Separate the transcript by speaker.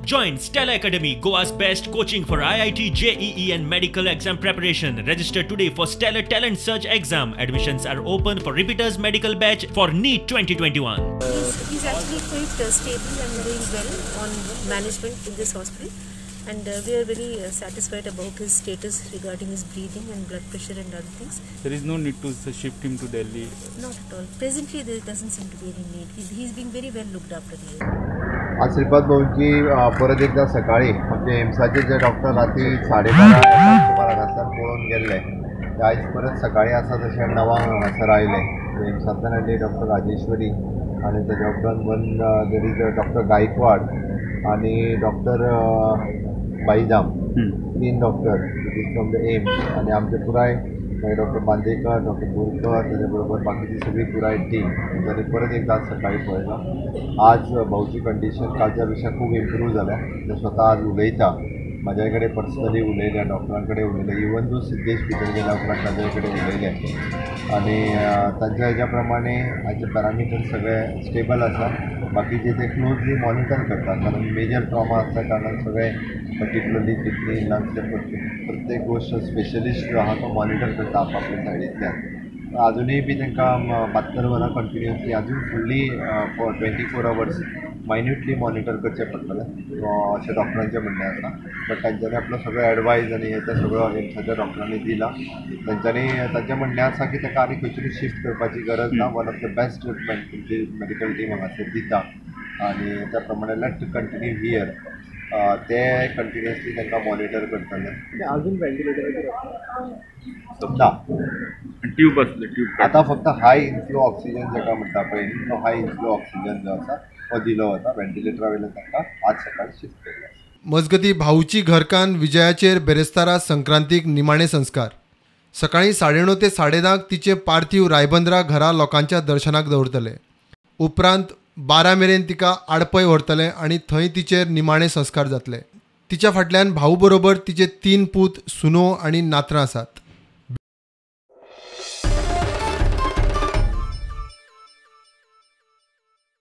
Speaker 1: Join Stellar Academy, Goa's best coaching for IIT, JEE and medical exam preparation. Register today for Stellar Talent Search exam. Admissions are open for repeaters medical batch for NEET 2021.
Speaker 2: He's actually quite stable and doing well on management in this hospital, and we are very satisfied about his status regarding his breathing and blood pressure and other things.
Speaker 3: There is no need to shift him to Delhi?
Speaker 2: Not at all. Presently there doesn't seem to be any need. He's being very well looked after here.
Speaker 4: आज श्रीपाद भाऊंची परत एकदा सकाळी आमचे एम्साचे जे doctor राती 12:30 सुमार हांगासर पळोवन गेल्ले, ते आयज परत सकाळी आसा तशें 9 हांगासर आयले. एम्सांतल्यान आयले डॉक्टर राजेश्वरी आनी ताच्या उपरांत one there is doctor Gaikwad आनी doctor बाईजाम, 3 doctor from the AIIMS. आनी आमचे पुराय मागीर डॉक्टर बांदेकर, डॉक्टर बोरकर, ताच्या बरोबर बाकीची सगळी पुराय टीम तांणी परत एकदा सकाळी पळयला. आज भाऊची कंडिशन कालच्या पेक्षा खूब इम्प्रूव जाल्या. ते स्वता आज उलयता, म्हाज्या कडेन पर्सनली उलयल्या, डॉक्टरां कडेन उलयले, इवन दो सिद्धेश भितर गेल्या उपरांत ताज्या कडेन उलयले आनी तांच्या हेज्या प्रमाणे हाचे पॅरामिटर सगळे स्टेबल आसा. बाकीचे ते क्लोजली मॉनिटर करतात, कारण मेजर ट्रॉमा आसल्या कारणान सगळे पर्टिक्युलरली किडनी, लंग्स प्रत्येक गोश्ट स्पेशलिस्ट जो आहा तो मॉनिटर करता आपापल्या सायडींतल्यान. अजुनूय बी तांकां 72 वरां कंटिन्युअसली अजून फुडली 24 आवर्स मायन्युटली मॉनिटर करचें पडटलें अशें डॉक्टरांचें म्हणणें आसा. बट तांच्यांनी आपलो सगळो एडवायज आनी हें तें सगळो एम्साच्या डॉक्टरांनी दिला. तांच्यांनी तांचें म्हणणें आसा की ताका आनी खंयतरी शिफ्ट करपाची गरज ना. One of the best treatment तुमची मेडिकल टीम हांगासर दिता आनी त्या प्रमाणे लेट कंटिन्यू here. ते कंटिन्युअसली तांकां मॉनिटर करतले.
Speaker 5: अजून व्हेंटिलेटराचेर
Speaker 4: ना,
Speaker 3: ट्यूब आसले, ट्यूब
Speaker 4: आतां फक्त हाय इनफ्लो ऑक्सिजन जाका म्हणटा पळय न्ही, तो हाय इनफ्लो ऑक्सिजन जो आसा तो दिलो वता. व्हेंटिलेटरा वयल्यान तांकां आज सकाळी शिफ्ट केल्लो.
Speaker 6: मजगती भाऊची घरकान्न विजयाचेर बेरेस्तारा संक्रांतीक निमाणे संस्कार. सकाळी 9:30 ते 10:30 तिचें पार्थिव रायबंदरा घरा लोकांच्या दर्शनाक दवरतले. उपरांत 12 मेरेन तिका आडपय व्हरतले आनी थंय तिचेर निमाणे संस्कार जातले. तिच्या फाटल्यान भाऊ बरोबर तिचे 3 पूत, सुनो आनी नातरां आसात.